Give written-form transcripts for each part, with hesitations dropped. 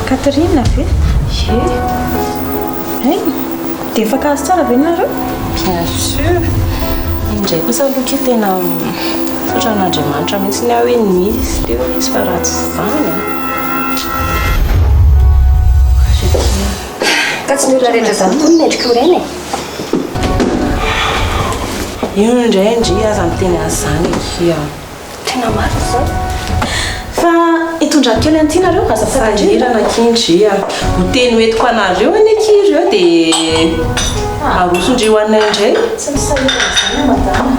Catherine ve? Ie. Hay, dia mifankahazo tsara ve nareo? Bien sûr. Indray kosa aloha akia tena misaotra an'Andriamanitra mihitsy aho hoe nisy teo izy fa raha tsy izany an. Ka tsy ny olona rehetra izany koa no mendrika ho reny e. Io indray ndry aza miteny an'izany akia. Tena marina izany. Fa hitondrako kely an'ity nareo, azafady indrindra. Sahirana akia ndry a. Ho teny ho entiko anareo anie akia ireo dia aroso ndry ho anay indray. Tsy misahirana izany aho madama.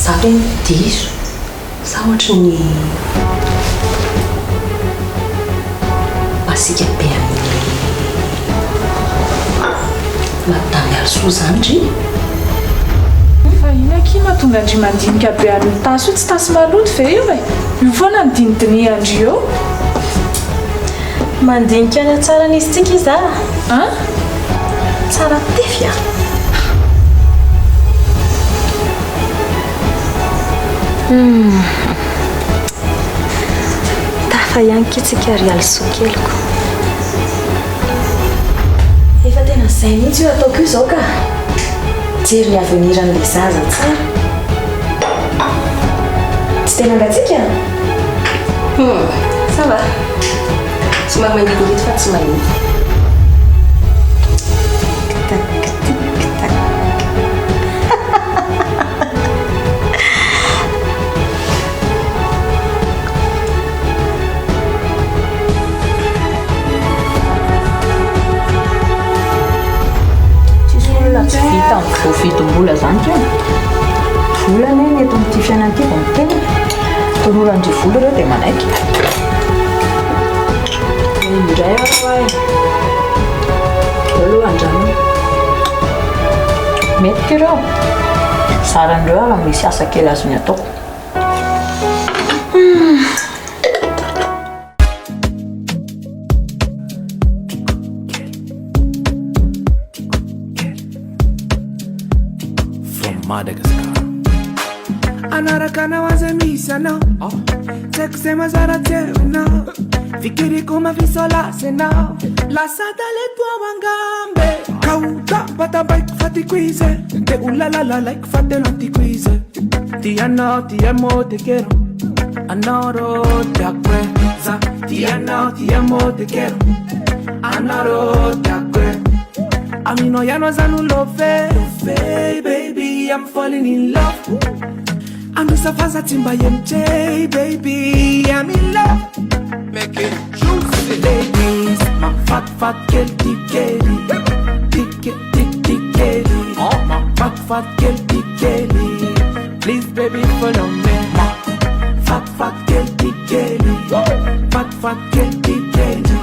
Za ve no diso sa ohatry ny masiaka be amin'i Madame Alisoa izany ndry? Fa ino akia mahatonga an-dry mandinika be an'io tasy io, tsy tasy maloto ve io e? Io foana no dinidinihan-dry eo. Mandinika ny hatsaran'izy tsika izy a! An? Tsara tefy a! Humm. Tafa ihany ki tsika ry Alisoa keliko. Efa tena zay mihitsy io ataoko io zao ka! Jery ny avenir an'le zaza tsara. Tsy tena mangatsiaka? Humm. Ça va. Somary mangidihidy fa tsy manino. Tic tac tic tac. Tsisy olona tsy vita voavidim-bola zany kay. Vola anie ny eto amin'ity fiainana ity vao miteny. Toloran-dry vola ireo dia manaiky. Indray aho hoy. Aleo aloha andramana. Mety ity ireo. Zaran'ireo aho raha misy asa kely azony ataoko. From Madagascar. Anaraka anao aza misy anao Tsy haiko izay mazara teo ianao Fikiriko mafisolasy ianao Lasa talento ao angambe Kaoka batabaiko fa tiako izy Te ho lalalalaiko fa tena tiako izy Ti anao ti amo te quiero Anao rô tiako e Za ti anao ti amo te quiero Anao rô tiako e Aminao ihany aza no love Love baby I'm falling in love Anosa fa tsy mba MJ baby I'm in love Make it juicy. Ladies Mafatifaty kely ty kely Tike tik tik kely Mafatifaty kely ty kely Please baby follow me Mafatifaty kely ty kely Fatifaty kely ty kely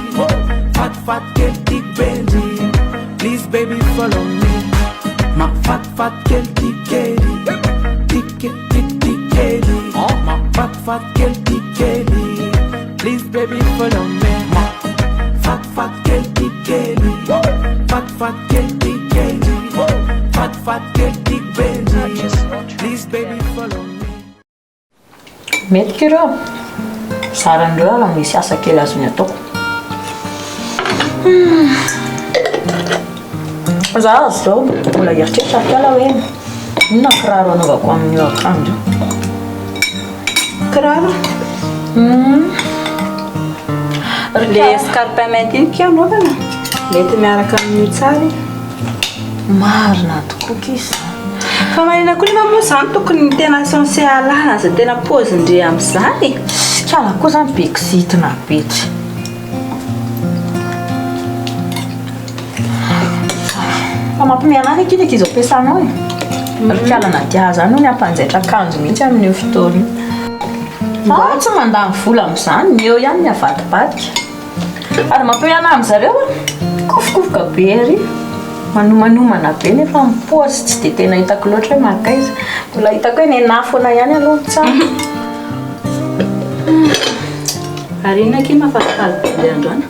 Fatifaty kely ty bendy Please baby follow me Mafatifaty kely ty kely Tike tik tik kely Mafatifaty kely ty kely Please baby follow me Mafatifaty kely ty kely Fatifaty kely ty kely Fatifaty kely ty bendy Please baby follow me Mety ko ireo. Zaran'ireo aho raha misy asa kely azony ataoko. Za aza izao mbola hieritreritra ry kala hoe inona kiraro anaovako amin'io akanjo io. Kiraro? Le escarpin mainty iny kia anaovana? Mety miaraka amin'io tsara iny. Marina tokoa kisa izany. Fa manina koa nefa moa izany tokony tena censé ahalala an'izay tena paozin-dry amin'izany e. Sikala koa izany be kizitina be tsy. Fa mampiomehy anahy akia ny ankizy ao am-piasana ao e. Ry Kala Nadia izany hono hampanjaitra akanjo mihitsy amin'io fotoana io. Fa tsy mandany vola amin'izany, ny eo ihany ny avadibadika. Ary mampiomehy anahy amin'zareo a! Kofokofoka be ery, manomanomana be nefa ny paozy tsy dia tena hitako loatra hoe mankaiza. Mbola hitako hoe nenaha foana ihany aloha no tsara. Ary inona akia mahafalifaly be indray androany?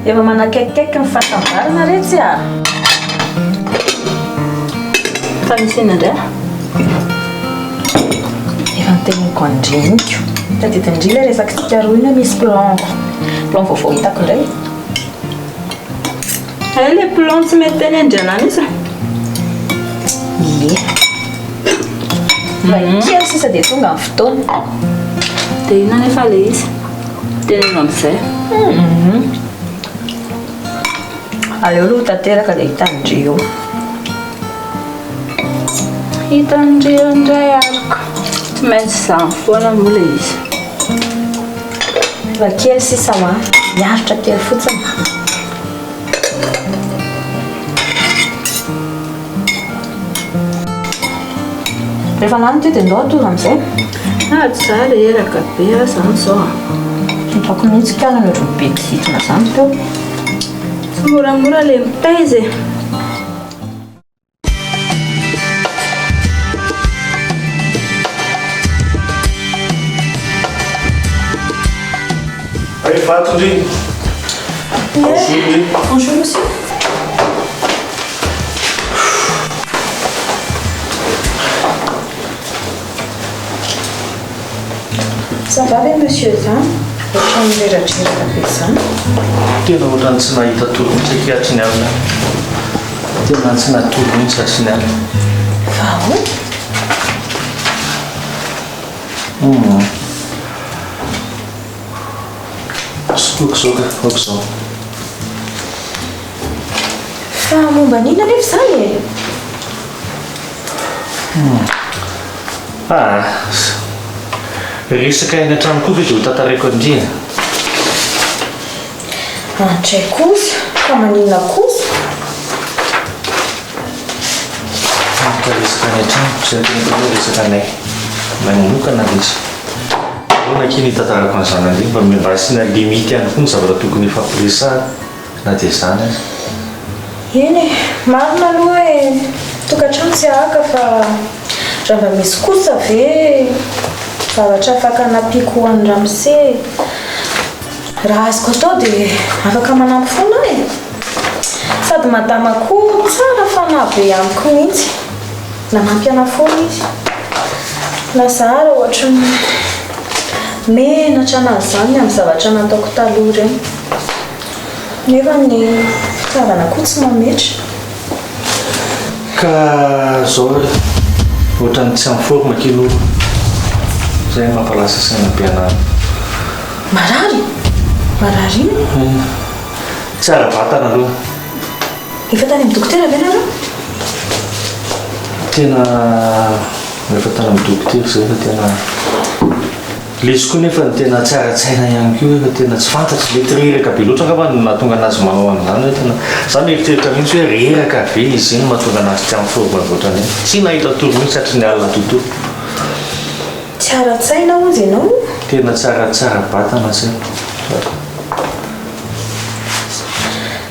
Efa manakaikikaiky ny fahasambarana re tsy a! Fa misy inona indray? Efa noteneniko an-dry mihitsy. Tadidin-dry ilay resak'tsika roa iny hoe misy plan-ko. Plan vaovao hitako indray. Hay ilay plan tsy mety teny an-dry anah mihitsy e. Ie. Mba kely sisa dia tonga ny fotoana. Dia inona anefa ilay izy? Teneno amin'izay. Aleo aloha ho tanteraka dia hitan-dry eo. Hitan-dry eo indray ary ko. Tsy maintsy izany foana moa ilay izy. Mba kely sisa hoa, miaritra kely fotsiny. Rehefa lany ity dia ndao hatory amin'izay. Ah, tsy za reraka be aho izany izao a. Hitako mihitsy kala ny ohatran'ny be kizitina izany teo. Tsy moramora ilay mitaiza e. Hey, Fatou ndry. Bonjour ndry. Bonjour monsieur. Ça va ve monsieur zany? Ohatran'ny reradreraka be zany. Tena ohatran'ny tsy nahita tory mihitsy akia hatry ny alina. Tena tsy natory mihitsy hatry ny alina. Fa ahoana? Hum. Soloiko izao ka, aoka izao. Fa momba ny inona anefa izany e? Ah, resaka eny an-trano koa ve dia ho tantaraiko an-dry e? Andray kosa, fa maninona kosa? Ka resaka any an-trano, izay no tena atao hoe resaka anay manokana ilay izy. Ahoana akia ny hitantarako an'izany an-dry mba mba asiana limite ihany koa ny zavatra tokony hifampiresahana na dia izany aza. Eny e, marina aloha hoe tokantrano tsy hahaka fa raha mba misy kosa ve zavatra afaka hanampiako ho an'i ramose, raha azoko atao dia afaka manampy foana aho e! Sady madama koa tsara fanahy be amiko mihitsy, nanampy anah foana izy. Na za ara ohatry ny menatra anazy izany ny amin'ny zavatra nataoko taloha ireny. Nefa ny fitiavana koa tsy mametra. Ka zao re, ohatran'ny tsy en forme akia Noro. Zay no mampalasa saina be anah. Marary? Marary inona? Tsy ara-batana aloha. Efa tany amin'ny dokotera ve nareo? Tena efa tany amin'ny dokotera izay fa tena ilay izy koa nefa ny tena tsy ara-tsaina ihany koa efa tena tsy fantatro, mety reraka be loatra angamba no nahatonga anazy manao an'izany hoe tena za mieritreritra mihitsy hoe reraka ve izy iny no mahatonga anazy tsy en forme ohatran'iny, tsy nahita tory mihitsy hatry ny alina tontolo. Tsy ara-tsaina hozy ianao? Tena tsy ara-batana tsy.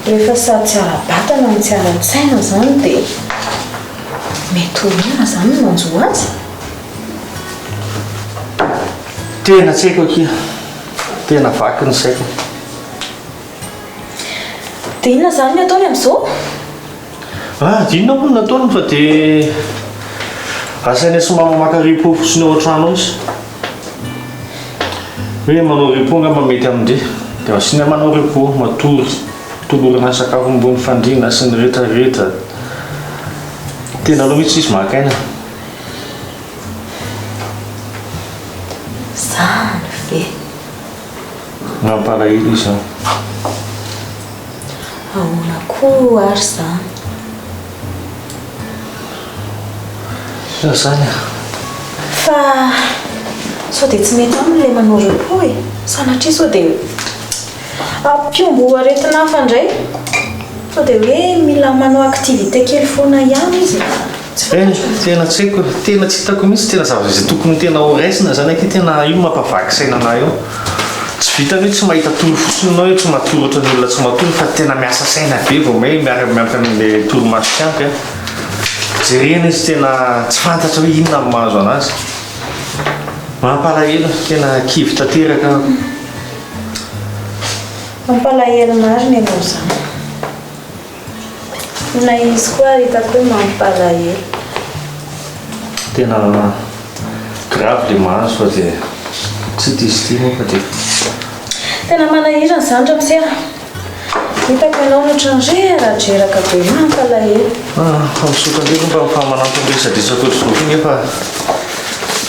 Rehefa sady tsy ara-batana no tsy ara-tsaina izany dia mety ho inona izany no manjo azy? Tena tsy haiko akia. Tena vaky ny saiko. Dia inona izany ny ataony amin'izao? Ah, dia inona moa no nataony fa dia asaina sy mama maka repos fotsiny ao an-trano ao izy. Hoe manao repos angamba mety amin-dry. Dia asiana manao repos, matory, tolorana sakafo ambony fandriana sy ny rehetra rehetra. Tena aleo mihitsy izy maka aina. Izany ve? Mampalahelo izy an. Ahoana koa ary izany? Inona izany an? Fa sao dia tsy mety aminy ilay manao repos e? Sanatria sao dia hampihombo aretina hafa indray? Sao dia hoe mila manao activité kely foana ihany izy e? Tsy Eny, tena tsy haiko, tena tsy hitako mihitsy, tena zavatra izay tokony tena ho raisina izany akia, tena io mampavaky saina anah io. Tsy vitan'ny hoe tsy mahita tory fotsiny ianao hoe tsy matory ohatran'ny olona tsy matory fa tena miasa saina be vao may miara miampy amin'ilay torimaso tsy ampy an. Jerena izy tena tsy fantatra hoe inona no mahazo anazy. Mampalahelo, tena kivy tanteraka aho. Mampalahelo marina ianao izany. Na izy koa ary hitako hoe mampalahelo. Tena Grave le mahazo fa dia tsy ity izy ity moa fa dia. Tena manahirana izany ramose a! Hitako ianao ohatran'ny reradreraka be mampalahelo. Ah, fa misaotra indray aloha mba fa manampy ny resadresaka ohatr'izao koa nefa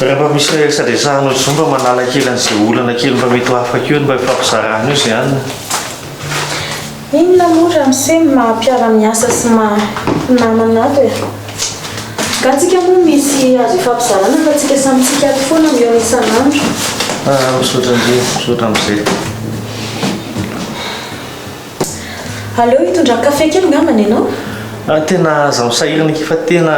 raha mba misy resadresahana ohatr'izao mba manala kely an'izay olana kely mba mety ho afaka eo mba hifampizarana eo izay any. Inona moa ramose ny maha mpiara-miasa sy maha mpinamana ato e? Nga tsika moa misy azo ifampizarana fa tsika samy tsika ato foana mihaona isan'andro. Ah, misaotra ndry, misaotra amin'izay. Aleo hitondra kafe kely ngambany ianao? Ah, tena aza misahirana akia fa tena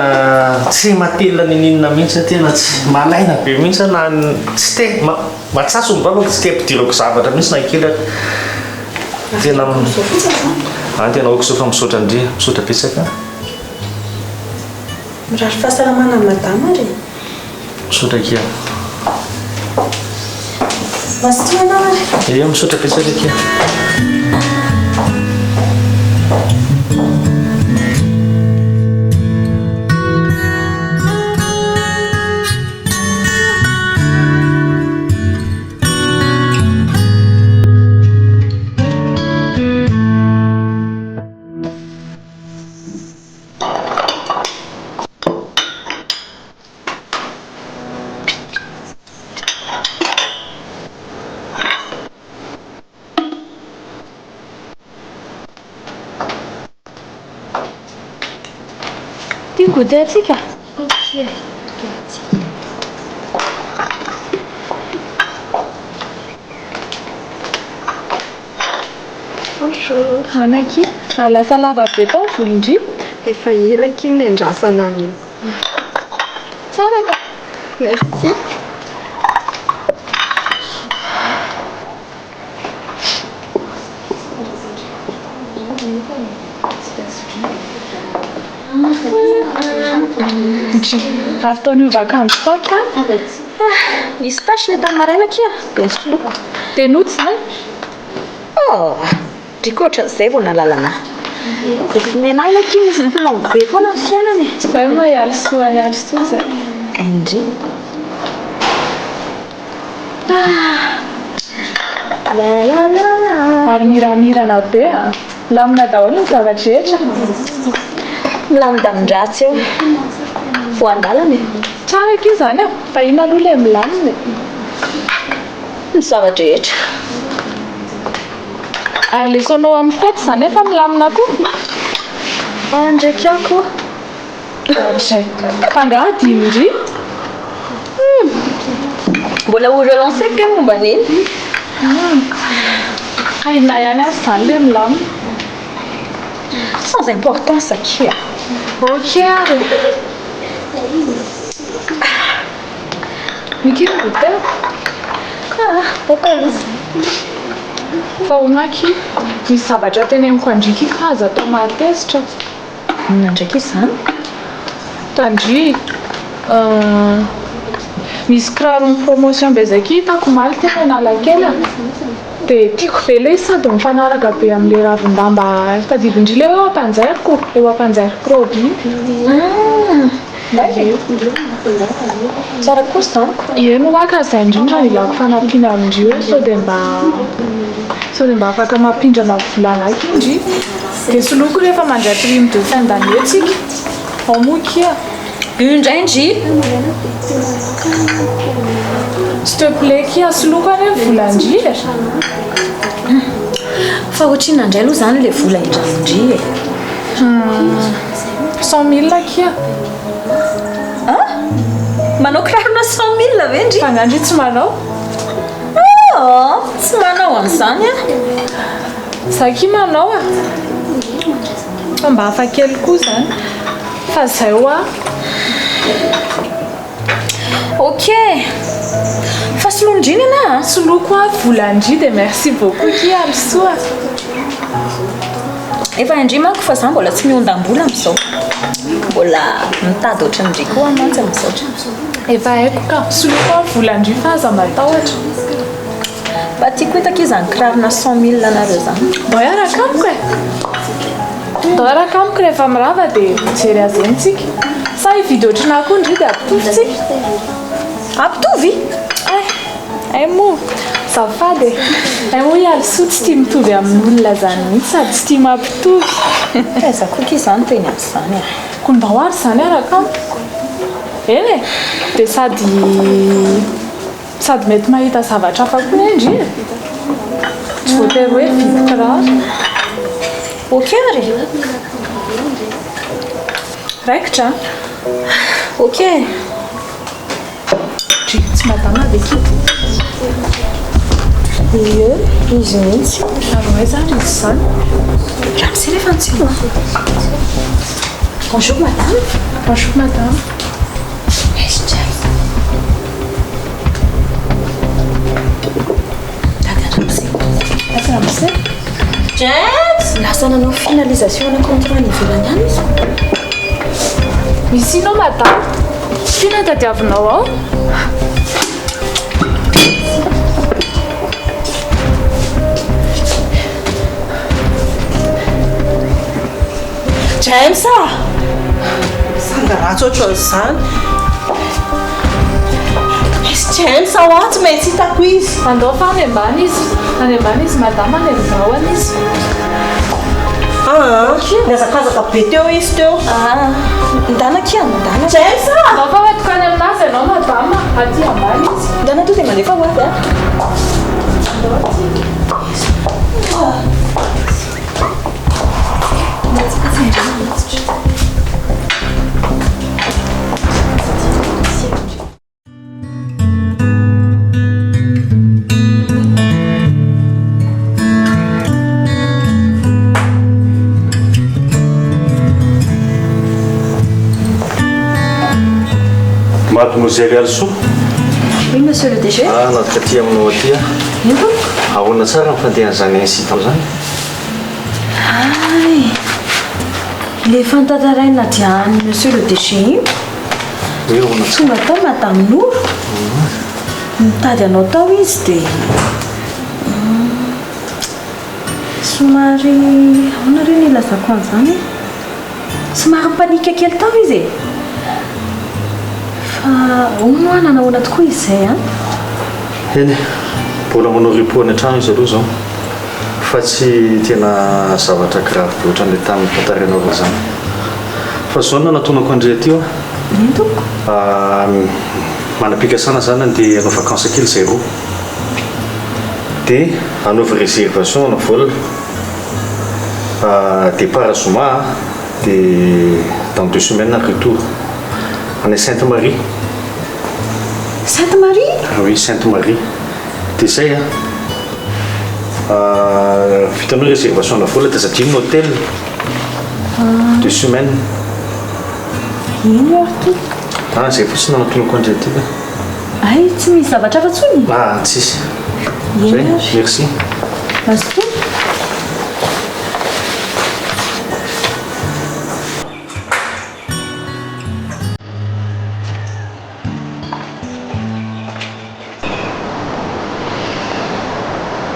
tsy matelina niniana mihitsy, tena tsy malaina be mihitsy na tsy te, matsatso ny vavako tsy te hampidirako zavatra mihitsy na kely ary. Tena Ah, tena ok zao fa misaotra ndry, misaotra betsaka. Mirary fahasalamana an'i madama ary e. Misaotra akia. Mazotoa ianao ary. Ie, misaotra betsaka akia. Ty goûter antsika. Ok, antsika. Bonjour. Anaky, lasa lava be tao ny volon-dry. Efa ela akia no niandrasana an'io. Tsara ka. Merci. Ary tao niova akanjo tao ka? Nisy tache ilay tamin'ny maraina akia dia nisoloiko. Dia nody izany? Oh! Ndry koa ohatran'izay vao nahalala anah. Nenah ilay akia misy plan be foana ny fiainana e. Zay moa hialy soa hialy soa zay. Ndry. Ary miramirana be a! Milamina daholo ny zava-drehetra. Milamindamin-dratsy eo. Vao an-dalana e. Tsara akia izany a! Fa inona aloha ilay milamina e? Ny zava-drehetra. Ary ilay sono amin'ny fety izany efa milamina koa? Ndraiky aho koa. Izay. Fa angaha adinondry? Hum. Mbola ho relancer-ko ve momba an'iny? Hum. Hainà ihany aza izany ilay milamina. Sans importance akia. Ok ary e. Miky ny goûter? Ah, ok izy. Fa hono akia, misy zavatra teneniko an-dry akia fa aza atao mahatezitra. Inona ndraiky izany? Tandria, misy kiraro en promotion be zay akia hitako omaly teny Analakely a! Dia tiako be ilay izy sady mifanaraka be amin'ilay ravin-damba tadidin-dry ilay hoe ampanjairiko, eo ampanjairiko robe iny. Tsara koa izany ko. Eny hoa ka izay indrindra no ilako fanampiana amin-dry hoe sao dia mba sao dia mba afaka mampindrana vola anah akia ndry. Dia soloiko rehefa mandray prime de fin d'année tsika. Ao moa kia. Io indray ndry. S'il te plait kia, soloiko anie ny volan-dry e. Fa ohatrinona indray aloha izany ilay vola indramin-dry e? 100 mille akia. An? Manao kirarona 100 mille ve ndry? Fa angaha ndry tsy manao? Oh, tsy manao an'izany aho. Za akia manao e. Fa mba hafa kely koa izany. Fa izay hoa. Ok. Fa soloin-dry ny anah a. Soloiko hoa volan-dry dia merci beaucoup akia Alisoa. Efa indry manko fa za mbola tsy miondam-bola amin'izao. Mbola mitady ohatran'ndry koa aho mantsy amin'izao. Efa haiko ka. Soloiko hoa volan-dry fa aza matahotra. Mba tiako hita akia izany kirarona 100 mille anareo izany. Ndao hiaraka amiko e. Ndao hiaraka amiko rehefa mirava dia mijery azy eny tsika. Sa hividy ohatran'ahy koa ndry dia ampitovy tsika. Ampitovy? Hay, hay moa, azafady e. Hay moa i Alisoa tsy tia mitovy amin'olona izany mihitsy sady tsy tia mampitovy. Aiza koa akia izaho niteny an'izany e. Koa ndao ary izany araka amiko. Eny e, dia sady sady mety mahita zavatra hafa koa anie ndry e. Tsy voatery hoe vidy kiraro. Ok ary e. Raikitra an. Ok. Dry, tsy madama ve ki? Ie, izy mihitsy. Ary ho aiza ary izy izany? Ramose rehefa nitsena. Bonjour madame. Bonjour madame. Aiza James? Dada Ramose. Dada Ramose. James! Lasa nanao finalisation ana contrat any ivelany any izy. Misy inona madame? Inona tadiavinao ao? James ah! Sanga ratsy ohatran'izany. Misy James ao ah, tsy maintsy hitako izy. Andao fa any ambany izy. Any ambany izy madama, any amin'ny birao izy. Ah, nihazakazaka be teo izy teo. Ah, ndana akia, ndana. James ah! Andao fa hoentiko any aminazy ianao madama, aty ambany izy. Ndana tonga dia mandefa ho avy ah. Andao aty. Mademoiselle Alisoa. Oui, monsieur le DG. Ah, natika aty aminao aty aho. Ino tompoko? Ahoana tsara ny fandehan'izany incident izany? Hay! Ilay efa notantaraina dia an'i monsieur le DG iny. Hoe ahoana tsara? Tonga tao madame Noro. Nitady anao tao izy dia somary ahoana re ny ilazako an'izany e? Somary ni-panique kely tao izy e! Fa hono hoa nanahoana tokoa izy izay an? Eny e, mbola manao repos any an-trano izy aloha izao. Fa tsy tena zavatra grave be ohatran'ilay tamin'ny tantarainao izany. Fa izao no nanatonako an-dry aty hoa. Ino tompoko? Manam-pikasana izany handeha hanao vacances kely izay roa. Dia hanaovy réservation ana vol. Départ zoma dia dans deux semaines retour. Any Sainte Marie. Sainte Marie? Oui, Sainte Marie. Dia izay an. Vitanao réservation ana vol dia aza adino ny hôtel. Deux semaines. Ino ary tompoko? Ah, izay fotsiny no nanatonako an-dry aty ka. Hay, tsy misy zavatra hafa intsony? Ah, tsisy. Eny Zay, ary. merci. Mazotoa.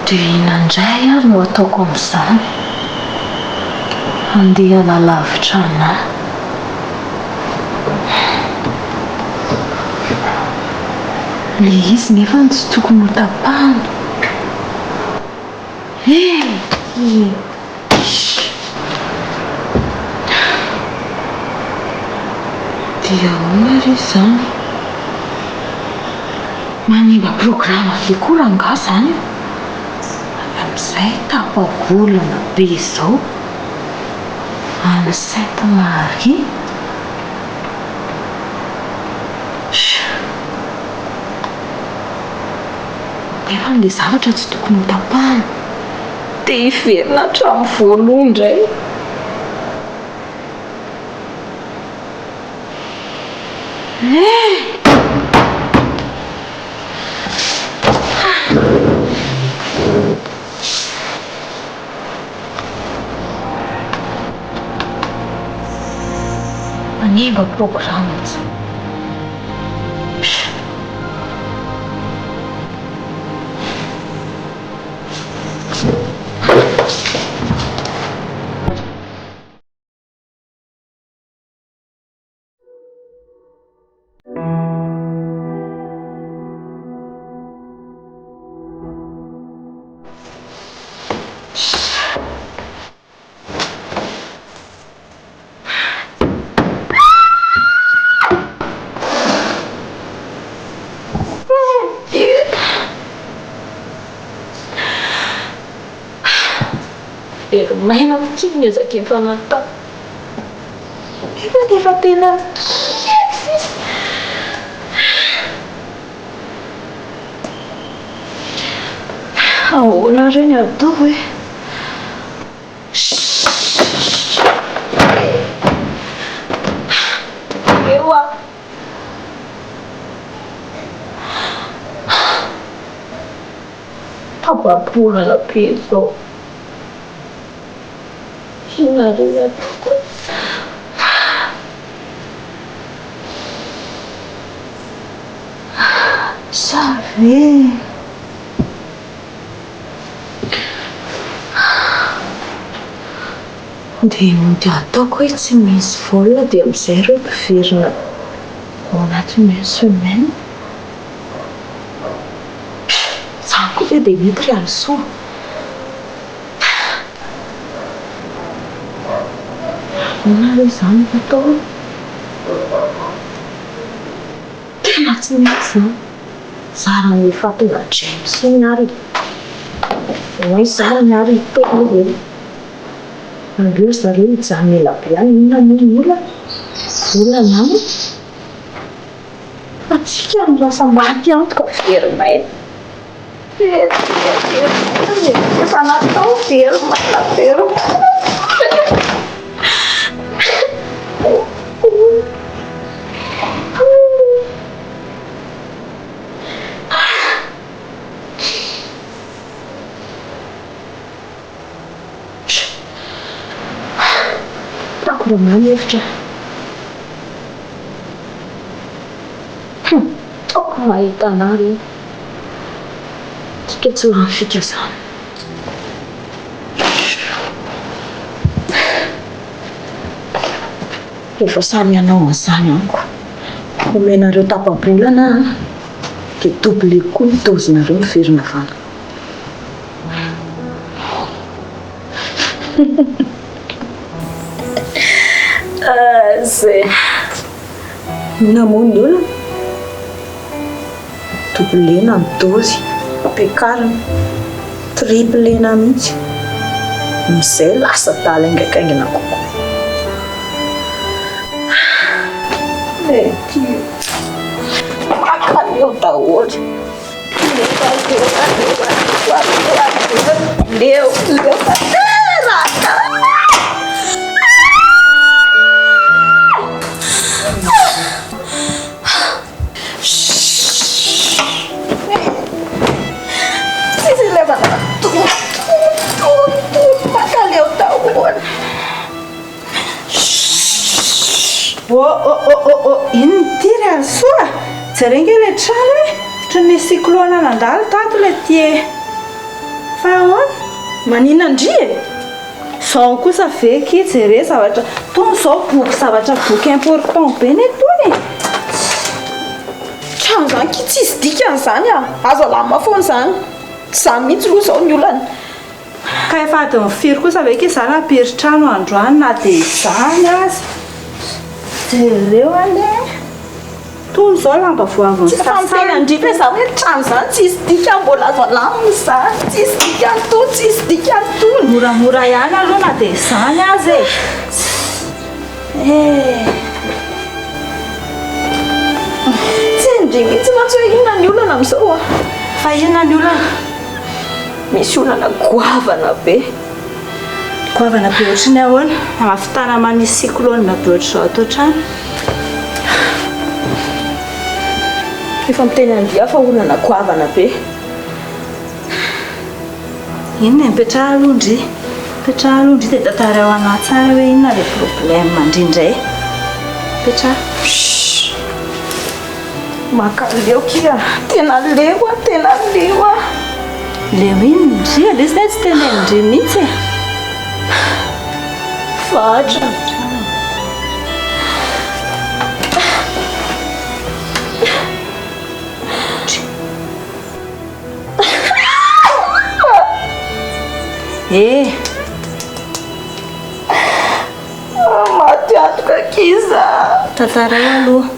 Dia inona indray ary no ataoko amin'izany? Handeha hanalavitra anà. Ilay izy nefa tsy tokony hotapahana. Eh! Dia ahoana re izany? Manimba programa be koa rangahy izany e! Avy amin'izay tapa-bolana be izao any Sainte Marie. Nefa ilay zavatra tsy tokony hotapahana. Te hiverina hatramin'ny voalohany indray. Eh! Manimba programa tsy. Very maina fotsiny ny ezaka efa natao. Nefa dia efa tena kely sisa. Ahoana re ny atao e? Eo aho. Tapabolana be izao. Inona re ny ataoko e? Sa ve? Dia mody ataoko hoe tsy misy vol dia amin'izay ireo miverina ao anatin'ny une semaine. Izany koa ve dia mety ry Alisoa? Ahoana re izany no atao? Tena tsy mety izany. Zara ny efa tonga James iny ary e. Hoe zarany ary hiteny e. Aleo ry zareo hijanona ela be any, inona moa ny olana? Olana aminy? Fa tsika no lasa maty antoka very maina. Very very very maina ny efa natao, very maina very maina. Hitako mba mamy hevitra. Hum, ataoko mahita anah re. Tsika tsy lany fika zany. Efa samy hanao an'izany amiko. Omenareo tapa-bolana aho dia doubleko koa ny dose-nareo miverina avy any. Zay. Inona moa ny olana? Doublena ny dose, ampiakarina, triplena mihitsy. Amin'izay lasa adala haingankaingana kokoa. Mety mankaleo daholo. Leo, leo, leo tanteraka. Tsisy ilevana tony, tony, tony, mankaleo daholo. Oh oh oh oh oh inona ity ry Alisoa? Jereo ange ilay trano e! Ohatran'ny nisy cyclone nandalo tato ilay ty e! Fa ahoana? Maninona ndry e? Zao kosa ve akia jereo zavatra, tony izao boky zavatra boky important be ne tony e! Trano izany kia tsisy dikany izany a! Azo alamina foana izany. Tsy izany mihitsy aloha izao ny olana. Ka efa adin'ny firy kosa ve akia za nampiry trano androany na dia izany aza. Jereo anie. Tony izao lamba vao avy Tsy efa miteny an-dry ve za hoe trano izany tsisy dikany mbola azo alamina izany. Tsisy dikany tony, tsisy dikany tony. Moramora ihany aloha na dia izany aza e. Eh. Tsy hain-dry mihitsy mantsy hoe inona ny olana amin'izao a. Fa inona ny olana? Misy olana goavana be. Goavana be ohatry ny ahoana? Ahavitana manisy cyclone be ohatr'izao ato an-trano? Efa miteny an-dry aho fa olana goavana be. Inona e? Mipetraha aloha ndry. Mipetraha aloha ndry dia tantarao anah tsara hoe inona ilay problème ndry indray. Mipetraha. Shh. Mankaleo kia. Tena leo aho, tena leo aho. Leo inona ndry? Aleo izay tsy tenenin-dry mihitsy e. Vatra. Eh! Maty antoka ankizy a! Tantarao aloha.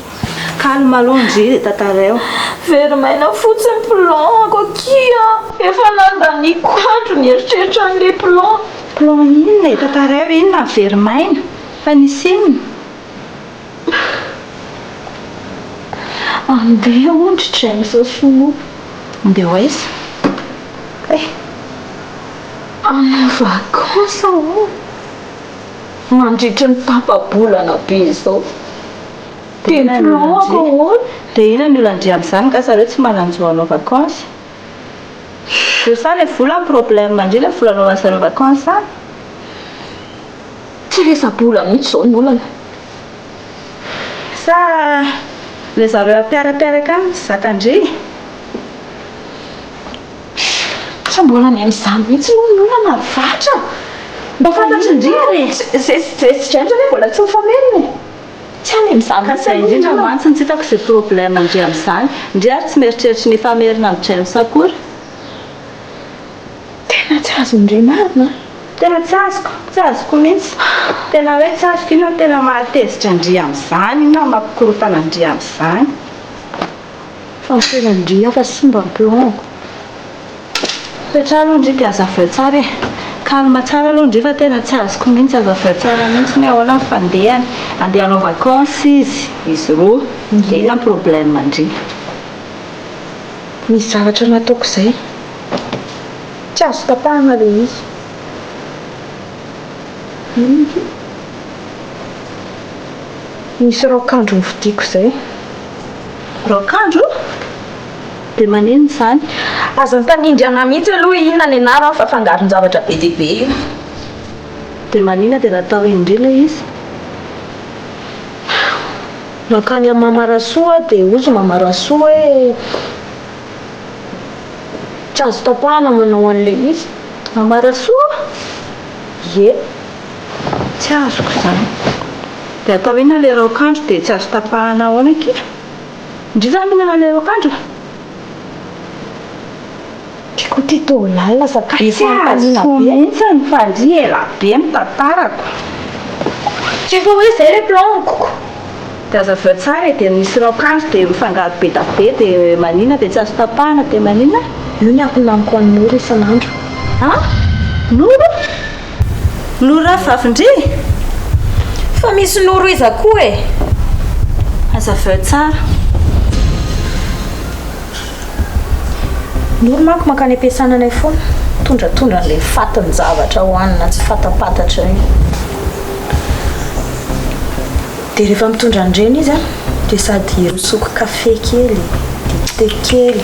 Calme aloha ndry dia tantarao. Very maina fotsiny plan-ko akia. Efa nandaniako andro nieritreritra an'ilay plan. Plan inona e? Tantaraio inona ny very maina? Fa nisy inona? Andeha hono ry James sy Noro. Andeha ho aiza? Eh! Hanao vacances hono mandritra ny tapa-bolana be izao. Dia ny plan-ko ahoana? Dia inona ny olan-dry amin'izany nga zareo tsy manan-jo hanao vacances? Dia sa ilay vola ny problème ndry ilay vola anaovan'ny zareo vacances any? Tsy resa-bola mihitsy izao ny olana. Sa ilay zareo ampiarapiaraka any tsy zakan-dry? Tsy mbola any amin'izany mihitsy aloha ny olana ry Vatra a! Mba fantatry ndry ary e! Zay sy James anie mbola tsy mifamerina e! Tsy any amin'izany Ka mihitsy zay aloha ny indrindra olana. mantsy no tsy hitako izay problème ndry amin'izany. Ndry ary tsy mieritreritra ny hifamerina amin'i James akory. Tena tsy azon-dry marina an! Tena tsy azoko, tsy azoko mihitsy. Tena hoe tsy azoko inona no tena mahatezitra an-dry amin'izany, inona no mampikorontana an-dry amin'izany. Fa ny fiainan'dry hafa simba ny plan-ko. Mipetraha aloha ndry dia azavao tsara e! Calme tsara aloha ndry fa tena tsy azoko mihitsy, azavao tsara mihitsy hoe ahoana ny fandehany. Andeha hanao vacances izy, izy roa, dia inona ny problème ndry? Misy zavatra nataoko izay. Tsy azo tapahana ilay izy. Inona ity? Misy raokandro novidiako izay. Raokandro? Dia maninona izany? Aza mifanindry anà mihitsy aloha inona ny anarany fa fangaron-javatra be dia be io. Dia maninona dia natao indry ilay izy? Nankany amin'i Mama Rasoa aho dia hozy Mama Rasoa hoe tsy azo tapahana manao an'ilay izy. Mama Rasoa? Ie. Tsy azoko izany. Dia atao inona ilay raokandro dia tsy azo tapahana ahoana akia? Ndry za mihinana ilay raokandro? Tiako ity toa lalina sady be Tsy fanontaniana azoko be. mihitsy fa ndry ela be ny tantarako. Tsy efa hoe izay ilay plan-ko. Dia azavao tsara e, dia misy raokandro dia mifangaro be da be dia maninona dia tsy azo tapahana dia maninona? Io ny ampihinaniko an'i Noro isan'andro. An? Noro? Noro rahavavin-dry? Fa misy Noro iza koa e? Azavao tsara. Noro manko mankany am-piasana anay foana, mitondratondra an'ilay fatin-javatra hohanina tsy fatapantatra iny. Dia rehefa mitondra an'ireny izy an, dia sady irosoko kafe kely, dite kely.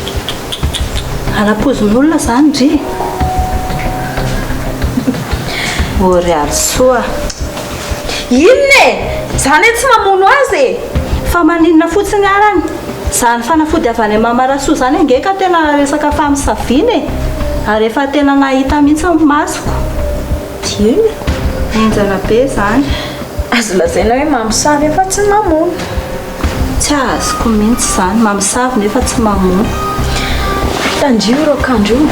Hanapoizin'olona izany ndry? Ô ry Alisoa a! Inona e? Za anie tsy mamono azy e! Fa maninona fotsiny arany? Izany fanafody avy any amin'i Mama Rasoa izany ange ka tena resaka famosaviana e! Ary efa tena nahita mihitsy ny masoko. Dieny. Henjana be izany. Azo lazaina hoe mamosavy efa tsy mamono. Tsy azoko mihitsy izany, mamosavy nefa tsy mamono. Tandrio io raokandro io.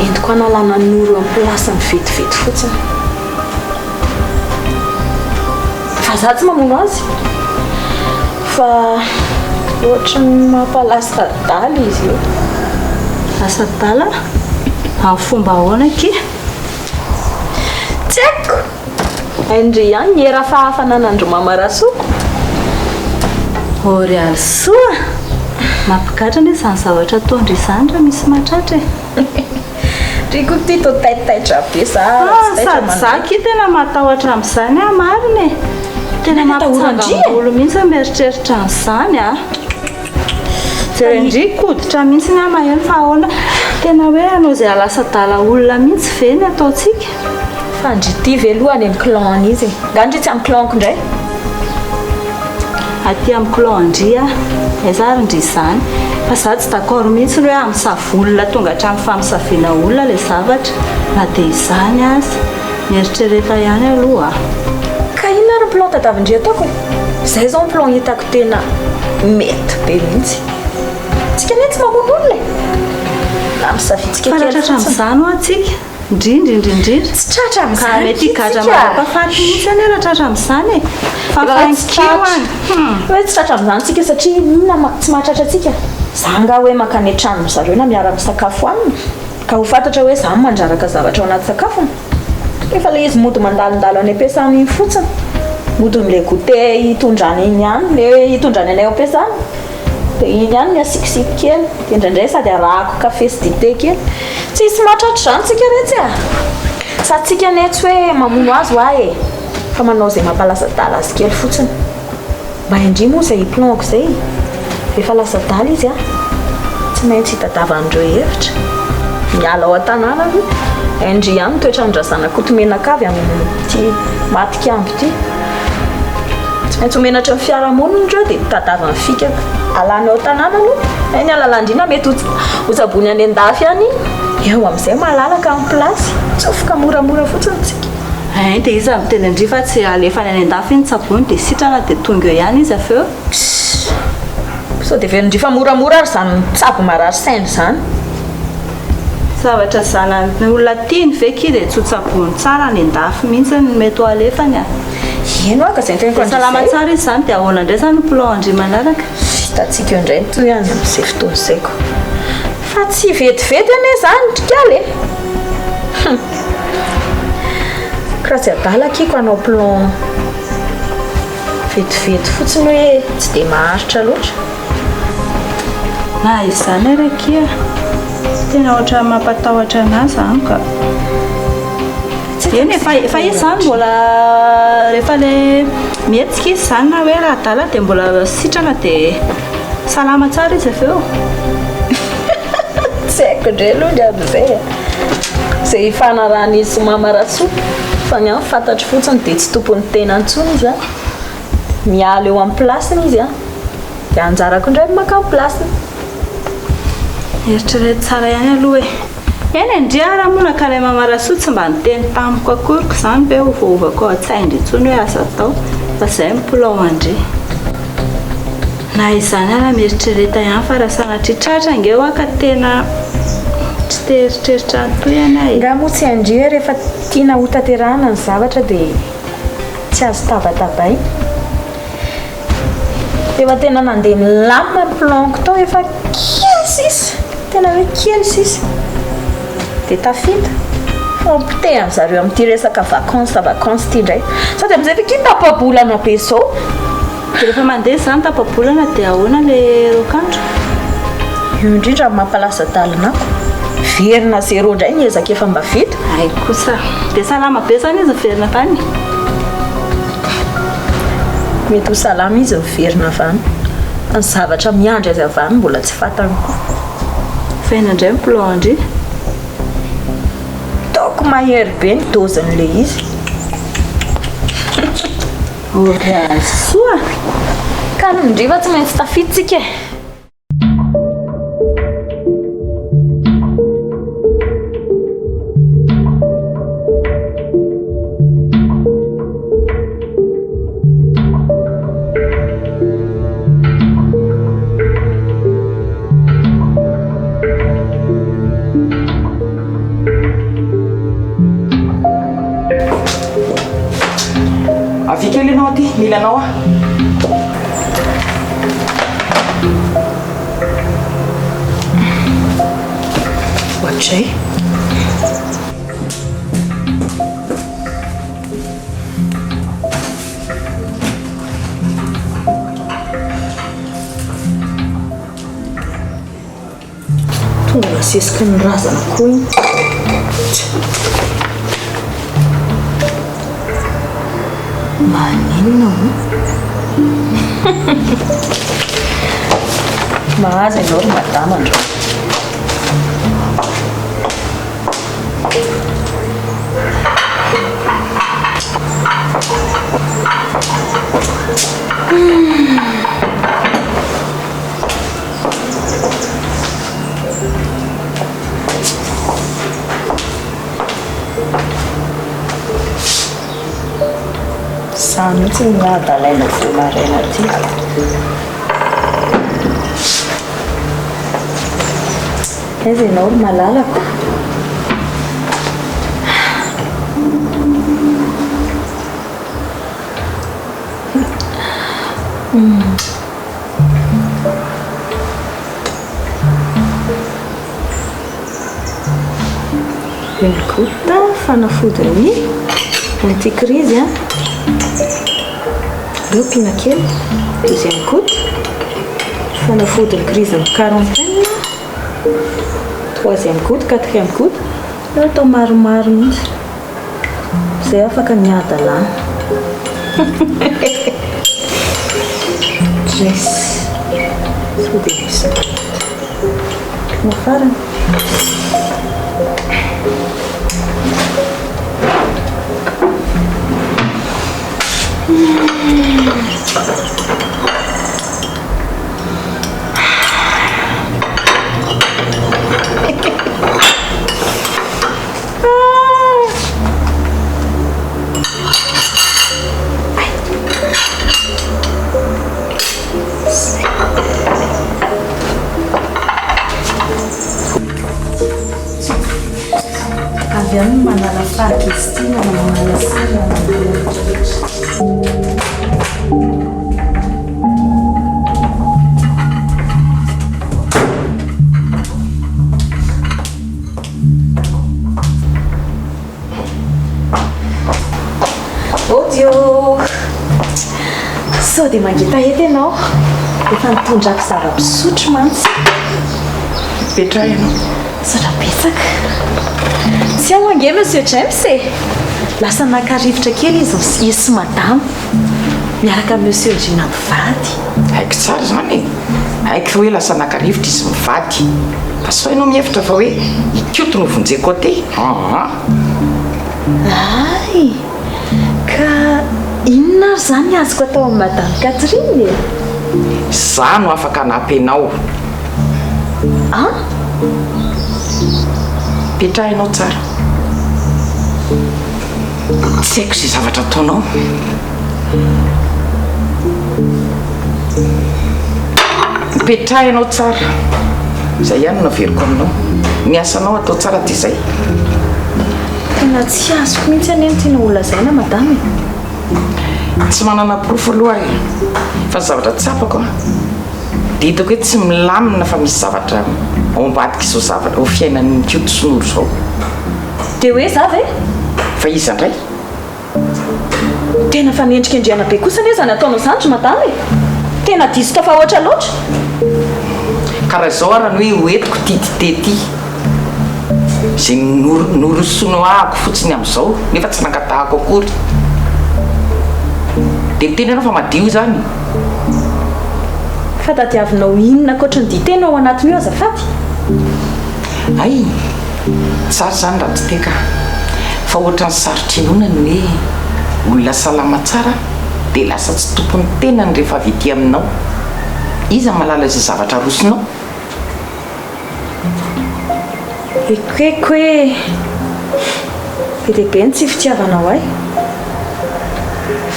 Entiko hanalana an'i Noro eo amin'ny place-ny vetivety fotsiny. Fa za tsy mamono azy. Fa ohatry ny mampalasa adala izy io. Lasa adala? Amin'ny fomba ahoana akia? Tsy haiko! Hain-dry ihany ny hery hafahafa ananandry Mama Rasoa. Ô ry Alisoa a! Mampigadra anie izany zavatra ataon-dry izany raha misy mahatratra e! Ry koa ty toa taitaitra be za Ah, sady za akia tena matahotra amin'izany aho marina e! Tena mampitsangam-bolo mihitsy ny mieritreritra an'izany a! Jerendry koditra mihitsy ny ahy maheno fa ahoana tena hoe hanao izay hahalasa adala olona mihitsy ve ny ataontsika? Fa ndry ty ve aloha any amin'ny clan an'iza e? Nga ndry tsy amin'ny clan-ko indray? Aty amin'ny clan an-dry aho. Aiza ary ndry izany? Fa za tsy d'accord mihitsy ny hoe hamosavy olona tonga hatramin'ny famosaviana olona ilay zavatra. Na dia izany aza. Mieritrereta ihany aloha a. Ka inona ary ny plan tadiavin-dry ataoko e? Izay izao ny plan hitako tena mety be mihitsy. Tsika anie tsy mamono olona e! Na misavintsika Fa kely raha tratra fotsiny. amin'izany hoa tsika? Indrindra indrindra. Tsy tratra Ka amin'izany mety higadra tsika. mandra-pahafaty mihitsy anie raha tratra amin'izany e. Fahafahan-kiho any. Hoe tsy tratra amin'izany tsika satria inona ma- tsy mahatratra antsika? Za angaha hoe mankany an-tranon-dry zareo na miara-misakafo aminy? Ka ho fantatra hoe za mandraraka zavatra ao anaty sakafony? Efa le izy mody mandalondalo any am-piasana iny fotsiny. Mody le goûter hitondrany iny ihany, le hitondrany anay ao am-piasana. Dia iny ihany ny asiako kely. Dia indraindray sady arahako kafe sy dite kely. Tsisy mahatratra izany tsika retsy a! Sady tsika anie tsy hoe mamono azy hoa e! Fa manao izay mampalasa adala azy kely fotsiny. Mba indry moa izay plan-ko izay. Rehefa lasa adala izy an, tsy maintsy hitadavan'ireo hevitra. Miala ao an-tanàna aloha. Indry ihany ny toetran-dRazanakotomenakavy amin'ity matik'ambo ity. Tsy maintsy ho menatry ny fiarahamonina ireo dia tadavany fika alany ao an-tanàna aloha. Hay ny alalandriana mety ho tsaboiny any an-dafy any. Eo amin'izay malalaka ny place. Tsofoka moramora fotsiny tsika. Hein dia iza miteny an-dry fa tsy alefany any an-dafy iny tsaboiny dia sitrana dia tonga eo ihany izy avy eo? Pss. Sao dia velon-dry fa moramora ary izany mitsabo marary saina izany. Zavatra zanany olona tiany ve ki dia tsy ho tsaboiny tsara any an-dafy mihitsy no mety ho alefany a. Eny hoa ka izay teniko Dia salama an-dry izay. tsara izy izany dia ahoana indray izany ny plan an-dry manaraka? Hitantsika eo indray ny tohiny amin'izay fotoana izay ko. Fa tsy vetivety anie izany ry kala e! Hum. Ko raha tsy adala akia ko hanao plan vetivety fotsiny hoe tsy dia maharitra loatra. Na izany ary akia, tena ohatran'ny mampatahotra anah izany ka. Eny e, fa fa izy izany mbola rehefa le mihetsika izy izany na hoe raha adala dia mbola sitrana dia salama tsara izy avy eo. Tsy haiko indray aloha ny amin'izay e. Izay ifanarahan'izy sy Mama Rasoa fa ny ahy ny fantatro fotsiny dia tsy tompon'ny tena intsony izy an. Miala eo amin'ny place-ny izy an. Dia anjarako indray ny maka ny place-ny. Eritrereto tsara ihany aloha e. Eny e, ndry ary moa nankany Mama Rasoa tsy mba niteny tamiko akory ko izany ve ovaovako ao an-tsain-dry intsony hoe aza atao fa izay ny plan an-dry. Na izany ara mieritrereta ihany fa raha sanatria tratra ange hoa ka tena tsy te hieritreritra ny tohiny aho e. Nga moa tsy hain-dry hoe rehefa tiana hotanterahana ny zavatra dia tsy azo tabatabaina? Efa tena nandeha milamina ny plan-ko tao, efa kely sisa, tena hoe kely sisa dia tafita. Fa hopotehan-dry zareo amin'ity resaka vacances vacances ity indray. Sady amin'izay ve akia tapa-bolana be izao? Dia rehefa mandeha izany tapa-bolana dia ahoana ilay raokandro? Io indrindra no mampalasa adalina ako. Verina zéro indray ny ezaka efa mba vita. Hay kosa. Dia salama be izany izy miverina avy any? Mety ho salama izy miverina avy any. Fa ny zavatra miandry azy avy any mbola tsy fantany koa. Fa inona indray ny plan an-dry? Ataoko mahery be ny dose-n'ilay izy. Soa! Calme ndry fa tsy maintsy tafita tsika e! Avia kely ianao aty, mila anao aho. Ohatray. Tonga nasesiky ny razana koa iny. Maninona moa? Mahazo ianao ry madama androany. Za mihitsy no adalaina vao maraina aty. Aiza ianao ry malalako? Une goutte fanafodin'ny anti-crise an. Aleo ampiana kely. Deuxième goutte fanafodin'ny crise ny quarantaine. Troisième goutte, quatrième goutte. Aleo atao maromaro mihitsy. Izay afaka ny hadalana. Dress. Sao dia misy No farany. Avy any manala fahakizitina na manala sira na manala rehetra. Audio! Sao dia mangetaheta ianao? Efa nitondrako zava-pisotro mantsy. Mipetraha ianao. Misaotra betsaka. Tsy ao ange Monsieur James e! Lasa naka rivotra kely izy izy sy Madama. Miaraka amin'i Monsieur Ndriana mivady. Haiko tsara izany e! Haiko hoe lasa naka rivotra izy mivady. Fa sao ianao mihevitra fa hoe i Koto no vonjeko aty? Aa! Hay! Ka inona ary izany ny azoko atao amin'i Madame Catherine e? Izaho no afaka hanampy anao. An? Petraho ianao tsara. Tsy haiko izay zavatra ataonao. Mipetraha ianao tsara. Izay ihany no averiko aminao. Ny asanao atao tsara dia izay. Tena tsy azoko mihitsy anie ny tianao holazaina madama e. Tsy manana porofo aloha aho e. Fa ny zavatra tsapako an, dia hitako hoe tsy milamina fa misy zavatra ao ambadik'izao zavatra, ao fiainan'i Koto sy Noro izao. Dia hoe za ve? Fa iza indray? Tena fanendrikendrehana be kosa anie izany ataonao izany ry madama e! Tena diso tafahoatra loatra! Ka raha izao ara ny hoe hoentiko ity dite ity, izay norosoanao ahako fotsiny amin'izao nefa tsy nangatahako akory, dia miteny ianao fa madio izany? Fa tadiavinao inona ankoatry ny dite no ao anatin'io azafady? Hay! Tsara izany raha dite ka! Fa ohatran'ny sarotra inoana ny hoe olona salama tsara dia lasa tsy tompon'ny tenany rehefa avy ety aminao. Iza mahalala izay zavatra arosonao? Ekeko hoe be dia be ny tsy fitiavanao ahy.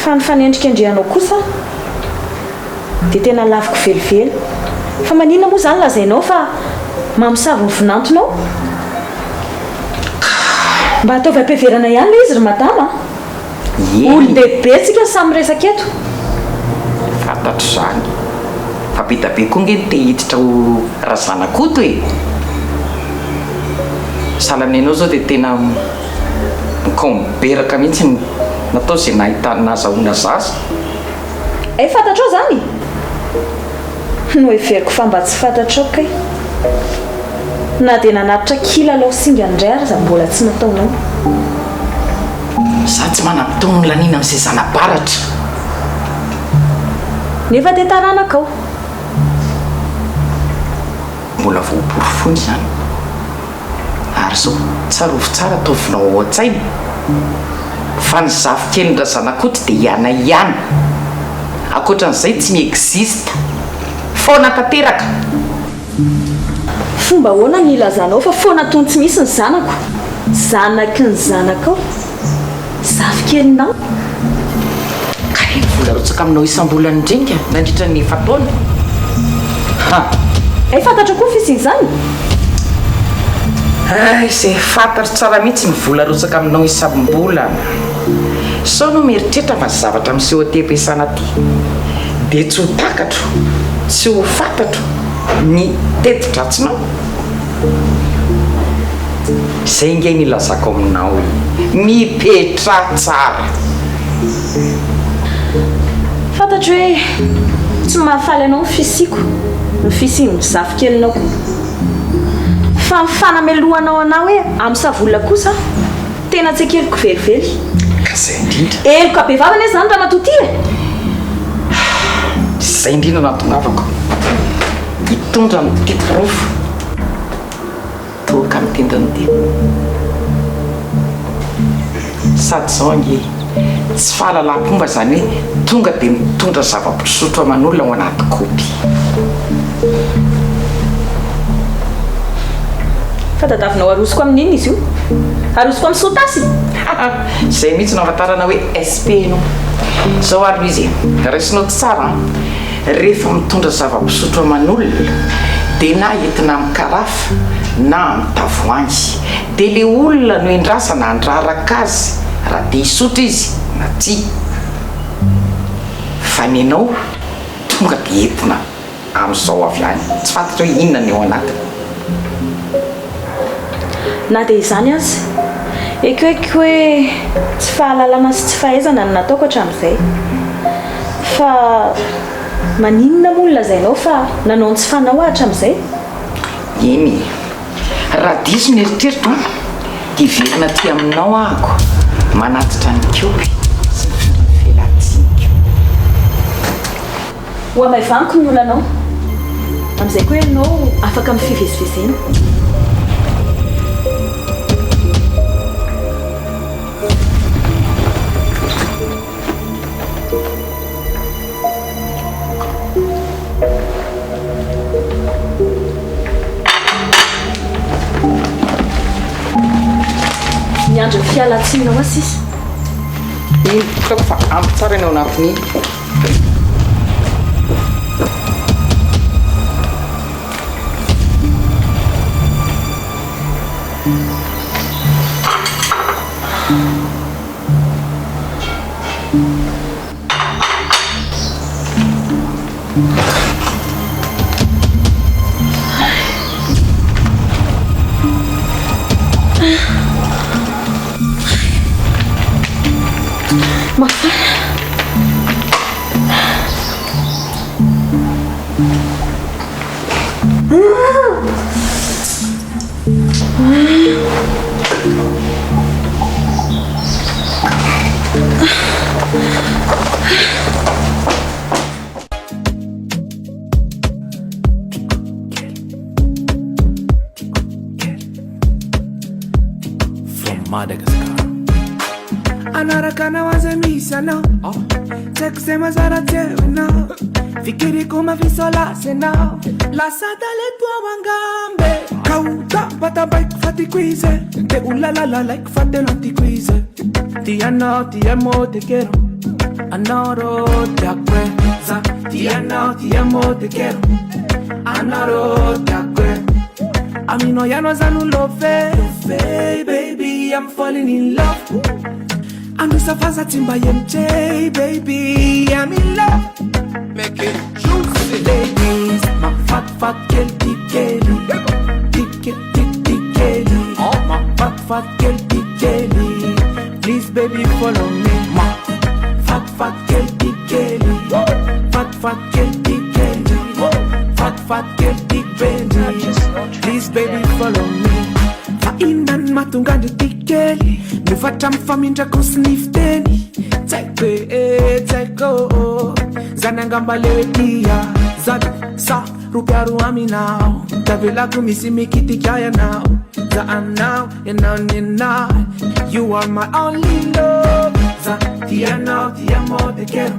Fa ny fanendrikendrehanao kosa dia tena laviko velively. Fa maninona moa izany lazainao fa mamosavy ny vinantonao? Mba ataovy am-piheverana ihany ilay izy ry madama a! Olon-dehibe tsika samy miresaka eto. Fantatro izany. Fa be da be koa nge ny te hiditra ho Razanakoto e! Sahala amin'ny anao izao dia tena mikaom-beraka mihitsy ny natao izay nahitana nahazahoana zaza. Hay fantatrao izany? Noheveriko fa mba tsy fantatrao kay. Na dia nanatitra kilalao singany indray ary aza mbola tsy nataonao. Za tsy manam-potoana laniana amin'izay zana-baratra. Nefa dia taranakao. Mbola voaporofoina izany. Ary izao, tsarovy tsara ataovinao ao an-tsaina fa ny zafikelin-dRazanakoto dia i Ana ihany. Ankoatran'izay tsy mi-existe. Foana tanteraka. Fomba ahoana ny hilazanao fa foana toy ny tsy misy ny zanako? Zanaky ny zanakao? Zafikelinao? Ka iny vola arotsaka aminao isam-bolana indreny ka, nandritra ny efa-taona. Ha! Hay fantatrao koa ny fisian'izany? Hay se, fantatro tsara mihitsy ny vola arotsaka aminao isam-bolana. Sao ianao mieritreritra fa ny zavatra miseho aty am-piasana aty dia tsy ho takatro, tsy ho fantatro ny teti-dratsinao? Izay ange no ilazako aminao e! Mipetraha tsara! Fantatro hoe tsy mahafaly anao ny fisiako, ny fisian'ny zafikelinao koa. Fa ny fanamelohanao anah hoe amisavolona kosa tena tsy ekeliko velively. Ka izay indrindra. Heloka bevava anie izany ramatoa ity e! Izay indrindra no ahatongavako hitondra an'ity porofo. Toaka ny tendrony ty. Sady izao ange e, tsy fahalalam-pomba izany hoe tonga dia mitondra zava-pisotro aman'olona ao anaty kaopy. Fa tadavinao arosoko amin'inona izy io? Arosoko amin'ny sotasy? Izay mihitsy no ahafantarana hoe SP ianao. Izao ary no izy e, raisinao tsara an! Rehefa mitondra zava-pisotro aman'olona dia na entina amin'ny karafa na amin'ny tavoahangy. Dia le olona no endrasana handraraka azy raha te hisotro izy na tsia. Fa nenao tonga dia entina amin'izao avy any. Tsy fantatra hoe inona ny ao anatiny. Na dia izany aza, ekoeko hoe tsy fahalalana sy tsy fahaizana no nataoko hatramin'izay. Fa maninona moa no lazainao fa nanao ny tsy fanao aho hatramin'izay? Eny e. Raha diso ny eritreritro an, dia hiverina aty aminao ahako manatitra ny kaopy sy ny findra ny fialan-tsiniko. Ho hamaivaniko ny olanao. Amin'izay koa ianao afaka amin'ny fivezivezena. Miandry ny fialan-tsininao aho sisa. Iny, hitako fa ampy tsara ny ao anatin'iny. Mafana. From Madagascar. Anaraka anao aza misy anao Tsy haiko izay mazara tsy eo ianao Fikiriko mafisolasy ianao Lasa talento ao angambe Kaota batabaiko fa tiako izy Te ho lalalalaiko fa tena tiako izy Ti anao ti amo te quiero Anao rô tiako e Za ti anao ti amo te quiero Anao rô tiako e Aminao ihany za no love Love baby I'm falling in love Androsa fa za tsy mba MJ baby I'm in love Make it juicy. Ladies Mahafatifaty kely ty kely Ty ke ty ty kely Mahafatifaty kely ty kely Please baby follow me Mahafatifaty kely ty kely Fatifaty kely ty kely Fatifaty kely ty bendy Please baby follow me Fa inona no mahatonga andry ty kely Miova hatramin'ny famindrako sy ny fiteny Tsy haiko e, tsy haiko ô Zany angamba le hoe tia Zany sa ropiaro aminao Tavelako misy mikitika ianao Za aminao, ianao nenah You are my only love Za tia anao, ti amo, te quiero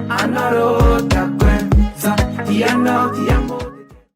Anao rô tiako e Za tia anao, ti amo.